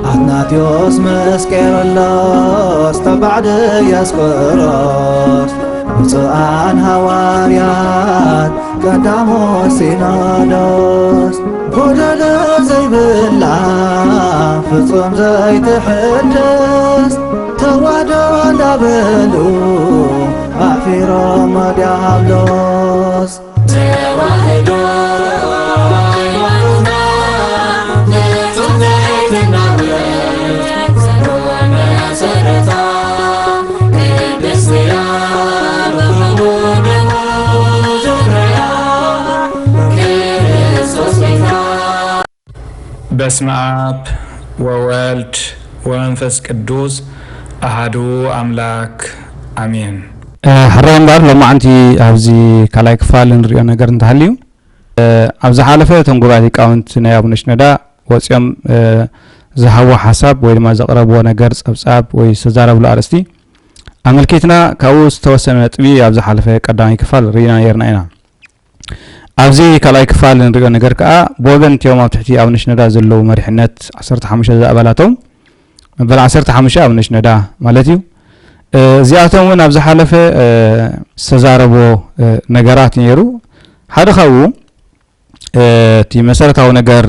ኣትናቴዎስ ምስ ቄርሎስ ተባዕ ድያስቆሮስ፣ ብፁዓን ሃዋርያት ቀዳሞት ሲኖዶስ፣ ጎደሎ ዘይብላ ፍጹም ዘይትሕደስ፣ ተዋህዶ እንዳበሉ ኣሕፊሮም ዲያብሎስ። ተዋህዶ ሃይማኖትና ንጹህ ትሕትና እምነት መሰረታ፣ ቅድስት እያ ብኽቡር ደሙ ዙርያ ክርስቶስ ቤታ። በስመ አብ ወወልድ ወመንፈስ ቅዱስ አሃዱ አምላክ አሜን። ሕራይ እምበኣር ሎማዓንቲ ኣብዚ ካልኣይ ክፋል ንሪኦ ነገር እንተሃልዩ፣ ኣብ ዝሓለፈ እቶም ጉባኤ ሊቃውንት ናይ ኣቡነ ሽኖዳ ወፂኦም ዝሃብዎ ሓሳብ ወይ ድማ ዘቕረብዎ ነገር ጸብጻብ ወይ ዝተዛረብሉ ኣርእስቲ ኣመልኪትና ካብኡ ዝተወሰነ ነጥቢ ኣብ ዝሓለፈ ቀዳማይ ክፋል ርኢና ነርና ኢና። ኣብዚ ካልኣይ ክፋል ንሪኦ ነገር ከዓ ብወገን እቲኦም ኣብ ትሕቲ ኣቡነ ሽኖዳ ዘለዉ መሪሕነት ዓሰርተ ሓሙሽተ ዝኣባላቶም መበል ዓሰርተ ሓሙሽተ ኣቡነ ሽኖዳ ማለት እዩ። እዚኣቶም እውን ኣብ ዝሓለፈ ዝተዛረቦ ነገራት ነይሩ። ሓደ ካብኡ እቲ መሰረታዊ ነገር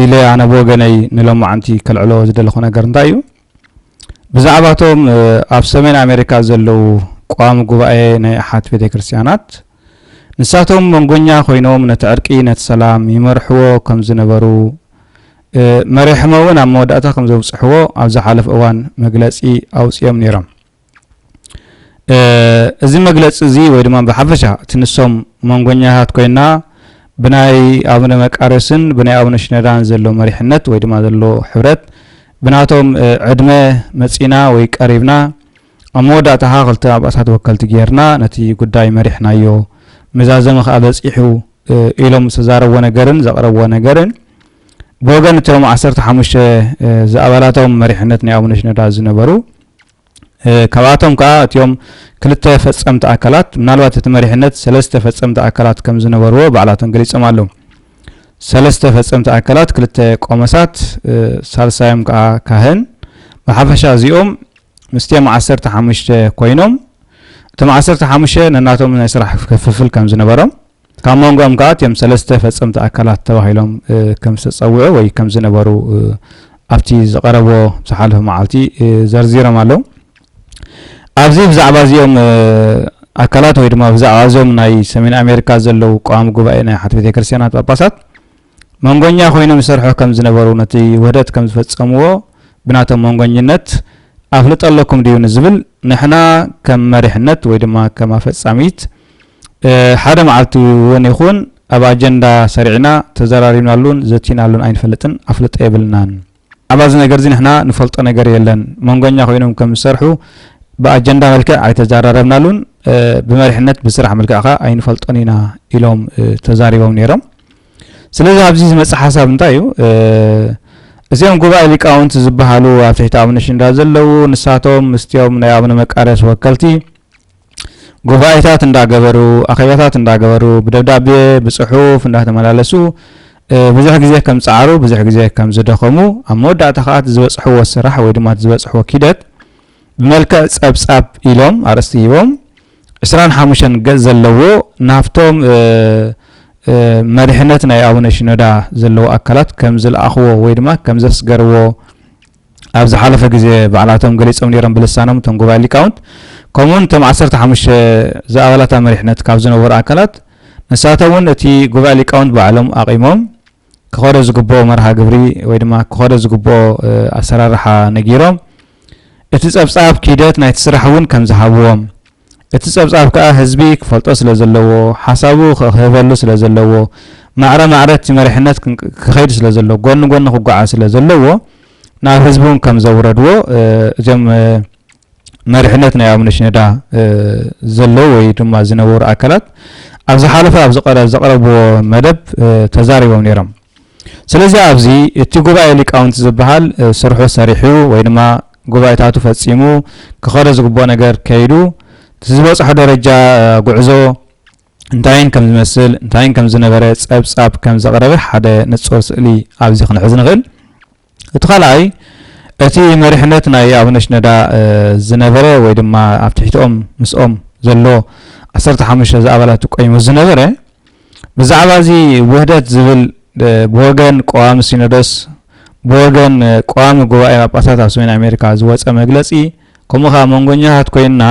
ኢለ ኣነ ብወገነይ ንሎማዓንቲ ከልዕሎ ዝደለኹ ነገር እንታይ እዩ? ብዛዕባቶም ኣብ ሰሜን ኣሜሪካ ዘለዉ ቀዋሚ ጉባኤ ናይ ኣሓት ቤተ ክርስቲያናት ንሳቶም መንጎኛ ኮይኖም ነቲ ዕርቂ ነቲ ሰላም ይመርሕዎ ከም ዝነበሩ መሪሖም እውን ኣብ መወዳእታ ከም ዘብፅሕዎ ኣብ ዝሓለፈ እዋን መግለፂ ኣውፅኦም ነይሮም። እዚ መግለፂ እዚ ወይ ድማ ብሓፈሻ እቲ ንሶም መንጎኛታት ኮይና ብናይ ኣቡነ መቃርዮስን ብናይ ኣቡነ ሽኖዳን ዘሎ መሪሕነት ወይ ድማ ዘሎ ሕብረት ብናቶም ዕድመ መፂና ወይ ቀሪብና ኣብ መወዳእታ ከዓ ክልተ ጳጳሳት ወከልቲ ጌርና ነቲ ጉዳይ መሪሕናዮ፣ መዛዘሚ ከዓ በፂሑ ኢሎም ዝተዛረብዎ ነገርን ዘቕረብዎ ነገርን ብወገን እቶም ዓሰርተ ሓሙሽተ ዝኣባላቶም መሪሕነት ናይ ኣቡነ ሽኖዳ ዝነበሩ ካብኣቶም ከዓ እቲኦም ክልተ ፈፀምቲ ኣካላት ምናልባት እቲ መሪሕነት ሰለስተ ፈፀምቲ ኣካላት ከም ዝነበርዎ ባዕላቶም ገሊፆም ኣለዉ። ሰለስተ ፈፀምቲ ኣካላት ክልተ ቆመሳት ሳልሳዮም ከዓ ካህን ብሓፈሻ እዚኦም ምስቲኦም ዓሰርተ ሓሙሽተ ኮይኖም እቶም ዓሰርተ ሓሙሽተ ነናቶም ናይ ስራሕ ክፍፍል ከም ዝነበሮም ካብ መንጎኦም ከዓ እቲኦም ሰለስተ ፈፀምቲ ኣካላት ተባሂሎም ከም ዝተፀውዑ ወይ ከም ዝነበሩ ኣብቲ ዝቐረቦ ዝሓለፈ መዓልቲ ዘርዚሮም ኣለዉ። ኣብዚ ብዛዕባ እዚኦም ኣካላት ወይ ድማ ብዛዕባ እዞም ናይ ሰሜን ኣሜሪካ ዘለዉ ቀዋሚ ጉባኤ ናይ ሓት ቤተ ክርስቲያናት ጳጳሳት መንጎኛ ኮይኖም ይሰርሑ ከም ዝነበሩ ነቲ ውህደት ከም ዝፈጸምዎ ብናቶም መንጎኝነት ኣፍልጦ ኣለኩም ድዩ ንዝብል ንሕና ከም መሪሕነት ወይ ድማ ከም ኣፈጻሚት ሓደ መዓልቲ እውን ይኹን ኣብ ኣጀንዳ ሰሪዕና ተዘራሪብናሉን ዘቲናሉን ኣይንፈልጥን ኣፍልጦ የብልናን። ኣብ እዚ ነገር እዚ ንሕና ንፈልጦ ነገር የለን። መንጎኛ ኮይኖም ከም ዝሰርሑ ብኣጀንዳ መልክዕ ኣይተዘራረብናሉን ብመሪሕነት ብስራሕ መልክዕ ከዓ ኣይንፈልጦን ኢና ኢሎም ተዛሪቦም ነይሮም። ስለዚ ኣብዚ ዝመፅእ ሓሳብ እንታይ እዩ? እዚኦም ጉባኤ ሊቃውንቲ ዝበሃሉ ኣብ ትሕቲ ኣቡነ ሽንዳ ዘለዉ ንሳቶም ምስቲኦም ናይ ኣቡነ መቃርዮስ ወከልቲ ጉባኤታት እንዳገበሩ ኣኼባታት እንዳገበሩ ብደብዳቤ ብፅሑፍ እንዳተመላለሱ ብዙሕ ግዜ ከም ፀዓሩ ብዙሕ ግዜ ከም ዝደኸሙ ኣብ መወዳእታ ከዓ ዝበፅሕዎ ስራሕ ወይ ድማ ዝበፅሕዎ ኪደት ብመልክዕ ፀብፃብ ኢሎም ኣርእስቲ ሂቦም ዕስራን ሓሙሽተን ገፅ ዘለዎ ናብቶም መሪሕነት ናይ ኣቡነ ሽኖዳ ዘለዎ ኣካላት ከም ዝለኣኽዎ ወይ ድማ ከም ዘስገርዎ ኣብ ዝሓለፈ ግዜ ባዕላቶም ገሊፆም ነይሮም ብልሳኖም እቶም ጉባኤ ሊቃውንት ከምኡውን እቶም ዓሰርተ ሓሙሽተ ዝኣባላታ መሪሕነት ካብ ዝነበሩ ኣካላት ንሳቶም እውን እቲ ጉባኤ ሊቃውንት ባዕሎም ኣቒሞም ክኸዶ ዝግብኦ መርሃ ግብሪ ወይ ድማ ክኸዶ ዝግብኦ ኣሰራርሓ ነጊሮም እቲ ፀብፃብ ኪደት ናይቲ ስራሕ እውን ከም ዝሃብዎም እቲ ጸብጻብ ከኣ ህዝቢ ክፈልጦ ስለ ዘለዎ፣ ሓሳቡ ክህበሉ ስለ ዘለዎ፣ ማዕረ ማዕረ እቲ መሪሕነት ክኸይድ ስለ ዘለዎ፣ ጎኒ ጎኒ ክጓዓዝ ስለ ዘለዎ፣ ናብ ህዝቢ እውን ከም ዘውረድዎ እዚኦም መሪሕነት ናይ ኣቡነ ሽኖዳ ዘለዉ ወይ ድማ ዝነበሩ ኣካላት ኣብ ዝሓለፈ ኣብ ዘቕረብዎ መደብ ተዛሪቦም ነይሮም። ስለዚ ኣብዚ እቲ ጉባኤ ሊቃውንቲ ዝበሃል ስርሑ ሰሪሑ ወይ ድማ ጉባኤታቱ ፈጺሙ ክኸዶ ዝግብኦ ነገር ከይዱ እቲ ዝበፅሖ ደረጃ ጉዕዞ እንታይን ከም ዝመስል እንታይን ከም ዝነበረ ፀብፃብ ከም ዘቕረበ ሓደ ንፁር ስእሊ ኣብዚ ክንሕዝ ንኽእል። እቲ ካልኣይ፣ እቲ መሪሕነት ናይ ኣቡነ ሽኖዳ ዝነበረ ወይ ድማ ኣብ ትሕቲኦም ምስኦም ዘሎ ዓሰርተ ሓሙሽተ ዝኣባላት ቆይሙ ዝነበረ፣ ብዛዕባ እዚ ውህደት ዝብል ብወገን ቀዋሚ ሲኖዶስ፣ ብወገን ቀዋሚ ጉባኤ ጳጳሳት ኣብ ሰሜን ኣሜሪካ ዝወፀ መግለፂ፣ ከምኡ ከዓ መንጎኛታት ኮይንና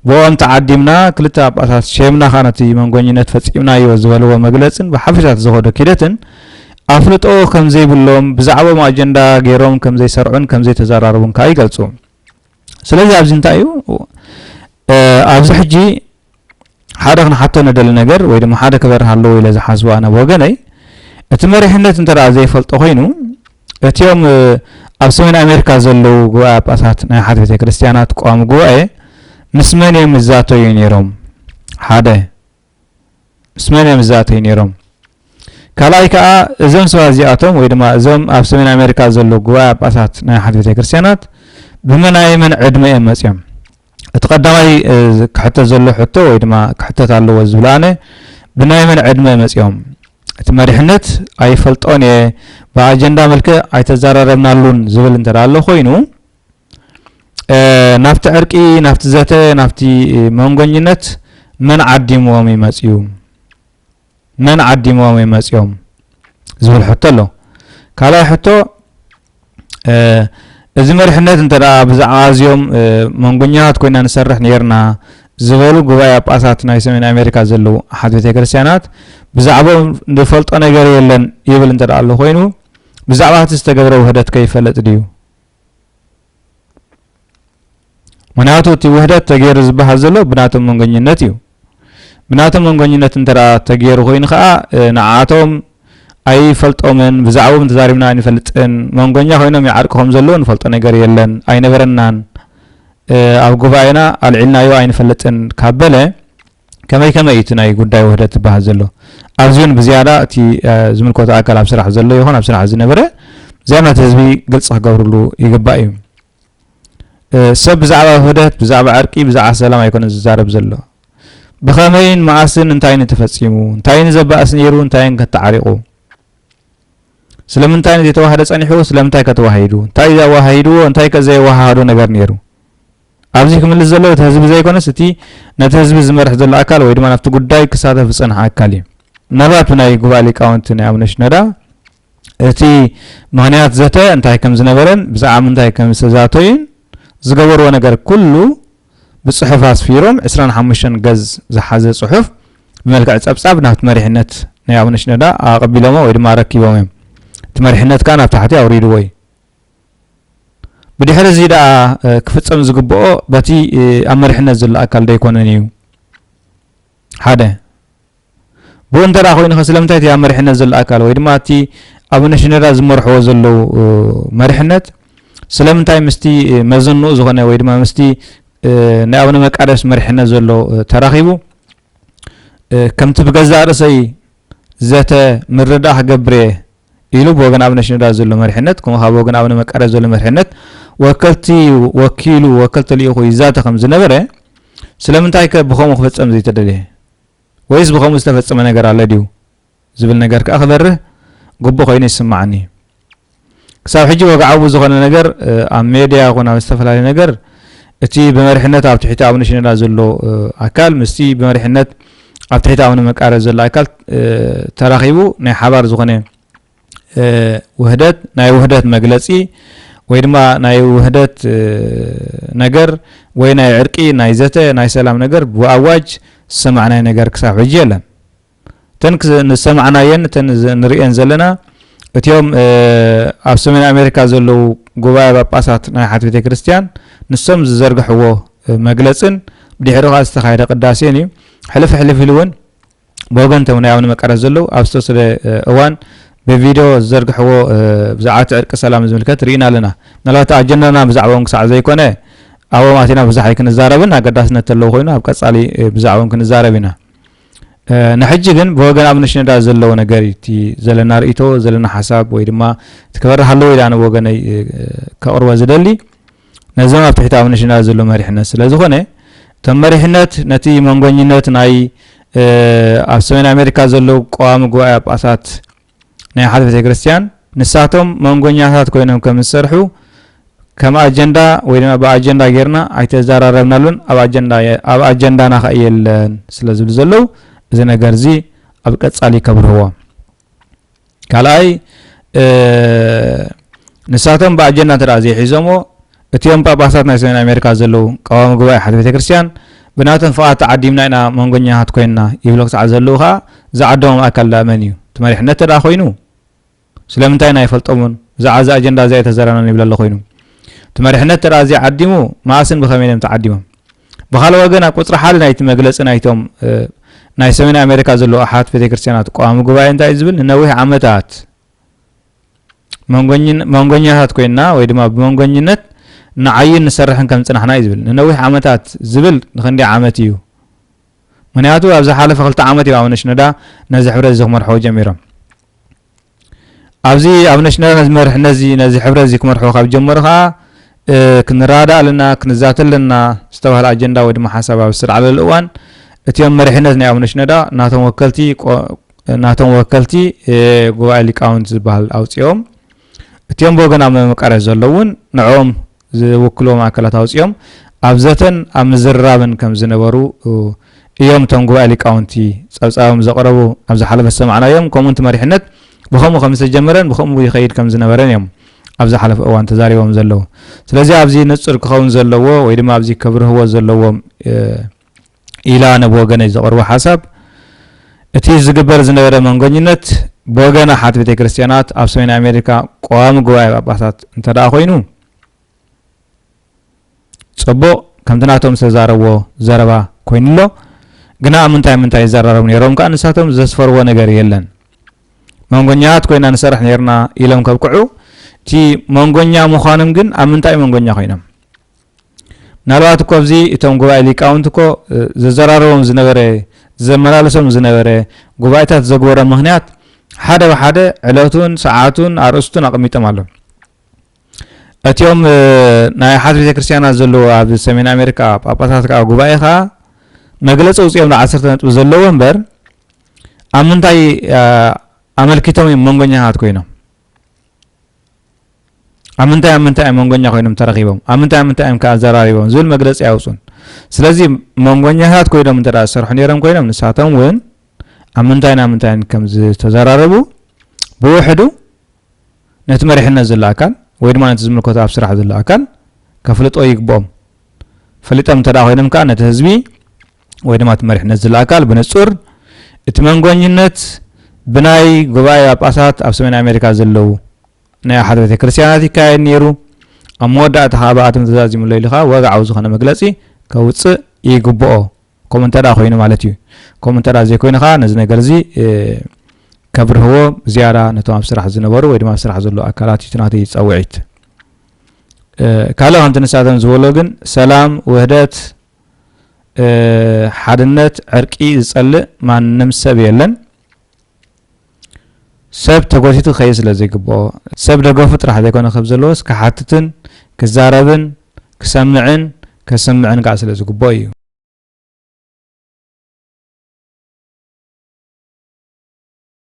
ብኦም ተዓዲምና ክልተ ጳጳሳት ሸይምና ከዓ ነቲ መንጎኝነት ፈፂምናዮ ዝበልዎ መግለፅን ብሓፈሻ እቲ ዝኸዶ ኪደትን ኣፍልጦ ከምዘይብሎም፣ ብዛዕባኦም ኣጀንዳ ገይሮም ከምዘይሰርዑን ከምዘይተዘራረቡን ከዓ ይገልፁ። ስለዚ ኣብዚ እንታይ እዩ ኣብዚ ሕጂ ሓደ ክንሓቶ ንደሊ ነገር ወይ ድማ ሓደ ክበርህ ኣለዎ ኢለ ዝሓስቦ ኣነ ብወገነይ፣ እቲ መሪሕነት እንተ ደኣ ዘይፈልጦ ኮይኑ፣ እቲኦም ኣብ ሰሜን ኣሜሪካ ዘለዉ ጉባኤ ጳጳሳት ናይ ሓት ቤተ ክርስቲያናት ቀዋሚ ጉባኤ ምስ መን እዮም ይዛተዩ ነይሮም? ሓደ ምስ መን እዮም ይዛተዩ ነይሮም? ካልኣይ ከዓ እዞም ሰባት እዚኣቶም ወይ ድማ እዞም ኣብ ሰሜን ኣሜሪካ ዘለዉ ጉባኤ ጳጳሳት ናይ ሓት ቤተ ክርስቲያናት ብመናይ መን ዕድመ እዮም መፅዮም? እቲ ቀዳማይ ክሕተት ዘሎ ሕቶ ወይ ድማ ክሕተት ኣለዎ ዝብል ኣነ ብናይ መን ዕድመ መፅዮም? እቲ መሪሕነት ኣይፈልጦን እየ፣ ብኣጀንዳ መልክዕ ኣይተዘራረብናሉን ዝብል እንተ ኣሎ ኮይኑ ናብቲ ዕርቂ ናብቲ ዘተ ናብቲ መንጎኝነት መን ዓዲምዎም ይመፅዩ? መን ዓዲምዎም ይመፅዮም ዝብል ሕቶ ኣሎ። ካልኣይ ሕቶ እዚ መሪሕነት እንተ ብዛዕባ እዚኦም መንጎኛታት ኮይና ንሰርሕ ነርና ዝበሉ ጉባኤ ጳጳሳት ናይ ሰሜን ኣሜሪካ ዘለዉ ኣሓት ቤተ ክርስቲያናት ብዛዕባኦም ዝፈልጦ ነገር የለን ይብል እንተ ኣሎ ኮይኑ ብዛዕባ እቲ ዝተገብረ ውህደት ከይፈለጥ ድዩ? ምክንያቱ እቲ ውህደት ተገይሩ ዝበሃል ዘሎ ብናቶም መንጎኝነት እዩ። ብናቶም መንጎኝነት እንተ ተገይሩ ኮይኑ ከዓ ንዓቶም ኣይፈልጦምን፣ ብዛዕባኦም ተዛሪብና ኣይንፈልጥን፣ መንጎኛ ኮይኖም ይዓርቁ ከም ዘለዉ ንፈልጦ ነገር የለን፣ ኣይነበረናን፣ ኣብ ጉባኤና ኣልዒልናዮ ኣይንፈልጥን ካብ በለ ከመይ ከመይ እዩ እቲ ናይ ጉዳይ ውህደት ዝበሃል ዘሎ? ኣብዚ እውን ብዝያዳ እቲ ዝምልከቶ ኣካል ኣብ ስራሕ ዘሎ ይኹን ኣብ ስራሕ ዝነበረ ብዝያዳ ነቲ ህዝቢ ግልፂ ክገብርሉ ይግባእ እዩ። ሰብ ብዛዕባ ውህደት፣ ብዛዕባ ዕርቂ፣ ብዛዕባ ሰላም ኣይኮነን ዝዛረብ ዘሎ። ብኸመይን መኣስን እንታይን ተፈፂሙ፣ እንታይን ዘባእስ ነይሩ፣ እንታይን ከተዓሪቑ፣ ስለምንታይ ዘይተዋህደ ጸኒሑ፣ ስለምንታይ ከተዋሂዱ፣ እንታይ ዘዋሃሂድዎ፣ እንታይ ከ ዘየወሃሃዶ ነገር ነይሩ? ኣብዚ ክምልስ ዘለዎ እቲ ህዝቢ ዘይኮነስ እቲ ነቲ ህዝቢ ዝመርሕ ዘሎ ኣካል ወይ ድማ ናብቲ ጉዳይ ክሳተፍ ዝጸንሐ ኣካል እዩ። ምናልባት ብናይ ጉባኤ ሊቃውንቲ ናይ ኣቡነ ሽኖዳ እቲ ምኽንያት ዘተ እንታይ ከም ዝነበረን ብዛዕባ ምንታይ ከም ዝተዛተዩን ዝገበርዎ ነገር ኩሉ ብጽሑፍ ኣስፊሮም ዕስራን ሓሙሽተን ገጽ ዝሓዘ ጽሑፍ ብመልክዕ ጸብጻብ ናብቲ መሪሕነት ናይ ኣቡነ ሽኖዳ ኣቐቢሎሞ ወይ ድማ ኣረኪቦም እዮም። እቲ መሪሕነት ከኣ ናብ ታሕቲ ኣውሪድዎ እዩ። ብድሕሪ እዚ ደኣ ክፍጸም ዝግብኦ በቲ ኣብ መሪሕነት ዘሎ ኣካል ዶ ኣይኮነን እዩ? ሓደ ብኡ እንተ ደኣ ኮይኑ ከ ስለምንታይ እቲ ኣብ መሪሕነት ዘሎ ኣካል ወይ ድማ እቲ ኣቡነ ሽኖዳ ዝመርሕዎ ዘለዉ መሪሕነት ስለምንታይ ምስቲ መዘንኡ ዝኾነ ወይ ድማ ምስቲ ናይ ኣቡነ መቃርዮስ መሪሕነት ዘሎ ተራኺቡ ከምቲ ብገዛእ ርእሰይ ዘተ ምርዳእ ክገብር እየ ኢሉ ብወገን ኣቡነ ሽኖዳ ዘሎ መሪሕነት ከምኡ ከዓ ብወገን ኣቡነ መቃርዮስ ዘሎ መሪሕነት ወከልቲ ወኪሉ ወከልቲ ልኢኹ ይዛተ ከም ዝነበረ ስለምንታይ ከ ብኸምኡ ክፍጸም ዘይተደልየ? ወይስ ብኸምኡ ዝተፈጸመ ነገር ኣሎ ድዩ ዝብል ነገር ከኣ ክበርህ ግቡእ ኮይኑ ይስምዓኒ። ክሳብ ሕጂ ወግዓዊ ዝኾነ ነገር ኣብ ሜድያ ይኹን ኣብ ዝተፈላለየ ነገር እቲ ብመሪሕነት ኣብ ትሕቲ ኣቡነ ሽኖዳ ዘሎ ኣካል ምስቲ ብመሪሕነት ኣብ ትሕቲ ኣቡነ መቃርዮስ ዘሎ ኣካል ተራኺቡ ናይ ሓባር ዝኾነ ውህደት ናይ ውህደት መግለጺ ወይ ድማ ናይ ውህደት ነገር ወይ ናይ ዕርቂ ናይ ዘተ ናይ ሰላም ነገር ብኣዋጅ ዝሰማዕናዮ ነገር ክሳብ ሕጂ የለን። እተን ዝሰማዕናየን እተን ንርእየን ዘለና እቲኦም ኣብ ሰሜን ኣሜሪካ ዘለዉ ጉባኤ ጳጳሳት ናይ ሓት ቤተ ክርስቲያን ንሶም ዝዘርግሕዎ መግለጽን ብድሕሪ ከዓ ዝተኻየደ ቅዳሴን እዩ። ሕልፍ ሕልፍ ኢሉ እውን ብወገን እቶም ናይ ኣቡነ መቃርዮስ ዘለዉ ኣብ ዝተወሰደ እዋን ብቪድዮ ዝዘርግሕዎ ብዛዕባ እቲ ዕርቂ ሰላም ዝምልከት ርኢና ኣለና። ምናልባት ኣጀንዳና ብዛዕባኦም ክሳዕ ዘይኮነ ኣብኦም ኣቲና ብዙሕ ኣይክንዛረብን ኣገዳስነት ዘለዎ ኮይኑ ኣብ ቀጻሊ ብዛዕባኦም ክንዛረብ ኢና። ንሕጂ ግን ብወገን ኣቡነ ሽኖዳ ዘለዎ ነገር እቲ ዘለና ርእይቶ ዘለና ሓሳብ ወይ ድማ እቲ ክበርህ ኣለዎ ኢለ ኣነ ብወገነይ ከቕርቦ ዝደሊ ነዞም ኣብ ትሕቲ ኣቡነ ሽኖዳ ዘሎ መሪሕነት ስለ ዝኾነ እቶም መሪሕነት ነቲ መንጎኝነት ናይ ኣብ ሰሜን ኣሜሪካ ዘለዉ ቀዋሚ ጉባኤ ጳጳሳት ናይ ሓደ ቤተ ክርስቲያን ንሳቶም መንጎኛታት ኮይኖም ከም ዝሰርሑ ከም ኣጀንዳ ወይ ድማ ብኣጀንዳ ጌርና ኣይተዘራረብናሉን፣ ኣብ ኣጀንዳ የ- ኣብ ኣጀንዳና ከኣ የለን ስለ ዝብሉ ዘለዉ፣ እዚ ነገር እዚ ኣብ ቀጻሊ ከብርህዎ። ካልኣይ፣ እ፣ ንሳቶም ብኣጀንዳ እንተ ደኣ ዘይሒዞምዎ፣ እቲኦም ጳጳሳት ናይ ሰሜን ኣሜሪካ ዘለዉ ቀዋሚ ጉባኤ ሓቲ ቤተ ክርስቲያን ብናቶም ፍቓድ ተዓዲምና ኢና መንጎኛታት ኮይንና ይብሉ ክሳዕ ዘለዉ ኸኣ፣ ዝዓደሞም ኣካል ደኣ መን እዩ? እቲ መሪሕነት እንተ ደኣ ኮይኑ፣ ስለምንታይ ኢና ኣይፈልጦምን? ብዛዕባ እዚ ኣጀንዳ እዚ ኣይተዘራረብናን ይብል ኣሎ ኮይኑ። እቲ መሪሕነት እንተ ደኣ ዘይዓዲሙ፣ መኣስን ብኸመይን እዮም ተዓዲሞም? ብኻልእ ወገን፣ ኣብ ቁጽሪ ሓደ ናይቲ መግለጺ ናይቶም፣ እ፣ ናይ ሰሜን ኣሜሪካ ዘለዉ ኣሓት ቤተ ክርስቲያናት ቀዋሚ ጉባኤ እንታይ እዩ ዝብል? ንነዊሕ ዓመታት መንጎኝን-፣ መንጎኛታት ኮይንና ወይ ድማ ብመንጎኝነት ንዓይን ንሰርሕን ከም ዝጸናሕና እዩ ዝብል። ንነዊሕ ዓመታት ዝብል ንኽንደይ ዓመት እዩ? ምኽንያቱ ኣብ ዝሓለፈ ክልተ ዓመት እዮም ኣቡነ ሽኖዳ ነዚ ሕብረት እዚ ክመርሕዎ ጀሚሮም። ኣብዚ ኣቡነ ሽኖዳ ነዚ መሪሕነት እዚ፣ ነዚ ሕብረት እዚ ክመርሕዎ ካብ ጀመሩ ኸኣ፣ እ፣ ክንረዳዳእ ኣለና፣ ክንዛተ ኣለና ዝተባህለ ኣጀንዳ ወይ ድማ ሓሳብ ኣብ ዝተላዕለሉ እዋን፣ እቲኦም መሪሕነት ናይ ኣቡነ ሽኖዳ ናቶም ወከልቲ ቆ-፣ ናቶም ወከልቲ፣ እ፣ ጉባኤ ሊቃውንት ዝበሃል ኣውጺኦም፣ እቲኦም ብወገን ኣብ መቃርያ ዘለዉ እውን ንዕኦም ዝውክልዎም ኣካላት ኣውጺኦም ኣብ ዘተን ኣብ ምዝርራብን ከም ዝነበሩ እዮም እቶም ጉባኤ ሊቃውንቲ ጸብጻቦም ዘቕረቡ። ኣብ ዝሓለፈ ዝሰማዕናዮም፣ ከምኡ እቲ መሪሕነት ብኸምኡ ከም ዝተጀመረን ብኸምኡ ይኸይድ ከም ዝነበረን እዮም ኣብ ዝሓለፈ እዋን ተዛሪቦም ዘለዉ። ስለዚ ኣብዚ ንጹር ክኸውን ዘለዎ ወይ ድማ ኣብዚ ከብርህዎ ዘለዎም፣ እ፣ ኢላ ነብ ወገነይ ዘቕርቦ ሓሳብ፣ እቲ ዝግበር ዝነበረ መንጎኝነት ብወገን ኣሓት ቤተ ክርስቲያናት ኣብ ሰሜን ኣሜሪካ ቀዋሚ ጉባኤ ጳጳሳት እንተ ደኣ ኮይኑ፣ ጽቡቕ፣ ከምቲ ናቶም ዝተዛረብዎ ዘረባ ኮይኑ ኣሎ። ግና ኣብ ምንታይ ምንታይ ይዘራረቡ ነይሮም ከኣ ንሳቶም ዘስፈርዎ ነገር የለን። መንጎኛት ኮይና ንሰርሕ ነይርና ኢሎም ከብቅዑ፣ እቲ መንጎኛ ምዃኖም ግን ኣብ ምንታይ መንጎኛ ኮይኖም? ምናልባት እኮ ኣብዚ እቶም ጉባኤ ሊቃውንቲ እኮ፣ እ፣ ዘዘራርቦም ዝነበረ፣ ዘመላለሶም ዝነበረ፣ ጉባኤታት ዘግበሮም ምኽንያት ሓደ ብሓደ ዕለቱን ሰዓቱን ኣርእስቱን ኣቐሚጦም ኣለዉ። እቲኦም፣ እ፣ ናይ ኣሓት ቤተ ክርስቲያናት ዘለዉ ኣብ ሰሜን ኣሜሪካ ጳጳሳት ከኣ ጉባኤ ከኣ መግለጺ ኣውጺኦም ዶ ዓሰርተ ነጥቢ ዘለዎ እምበር ኣብ ምንታይ፣ እ፣ ኣመልኪቶም እዮም መንጎኛታት ኮይኖም? ኣብ ምንታይ ኣብ ምንታይ እዮም መንጎኛ ኮይኖም ተረኺቦም? ኣብ ምንታይ ኣብ ምንታይ እዮም ከኣ ኣዘራሪቦም? ዝብል መግለጺ ኣውጹን። ስለዚ መንጎኛታት ኮይኖም እንተ ደኣ ዝሰርሑ ነይሮም ኮይኖም ንሳቶም እውን ኣብ ምንታይን ኣብ ምንታይን ከም ዝተዘራረቡ ብውሕዱ ነቲ መሪሕነት ዘሎ ኣካል ወይ ድማ ነቲ ዝምልከቶ ኣብ ስራሕ ዘሎ ኣካል ከፍልጦ ይግብኦም። ፈሊጦም እንተ ደኣ ኮይኖም ከኣ ነቲ ህዝቢ ወይ ድማ እቲ መሪሕነት ዘሎ ኣካል ብንጹር እቲ መንጎኝነት ብናይ ጉባኤ ጳጳሳት ኣብ ሰሜን ኣሜሪካ ዘለዉ ናይ ኣሓት ቤተ ክርስቲያናት ይካየድ ነይሩ። ኣብ መወዳእታ ከኣ ብኣቶም ተዛዚሙሎ ኢሉ ከኣ ወግዓዊ ዝኾነ መግለጺ ከውጽእ ይግብኦ። ከምኡ እንተ ደኣ ኮይኑ ማለት እዩ። ከምኡ እንተ ደኣ ዘይኮይኑ ከኣ ነዚ ነገር እዚ፣ እ፣ ከብርህዎ ዝያዳ ነቶም ኣብ ስራሕ ዝነበሩ ወይ ድማ ኣብ ስራሕ ዘለዉ ኣካላት እዩ እቲ ናተይ ጻውዒት። እ፣ ካልእ ከምቲ ንሳቶም ዝበሎ ግን ሰላም፣ ውህደት፣ እ፣ ሓድነት፣ ዕርቂ ዝጸልእ ማንም ሰብ የለን። ሰብ ተጎቲቱ ክኸይድ ስለ ዘይግብኦ፣ ሰብ ደገፉ ጥራሕ ዘይኮነ ከም ዘለዎስ ክሓትትን ክዛረብን ክሰምዕን ከስምዕን ከኣ ስለ ዝግብኦ እዩ።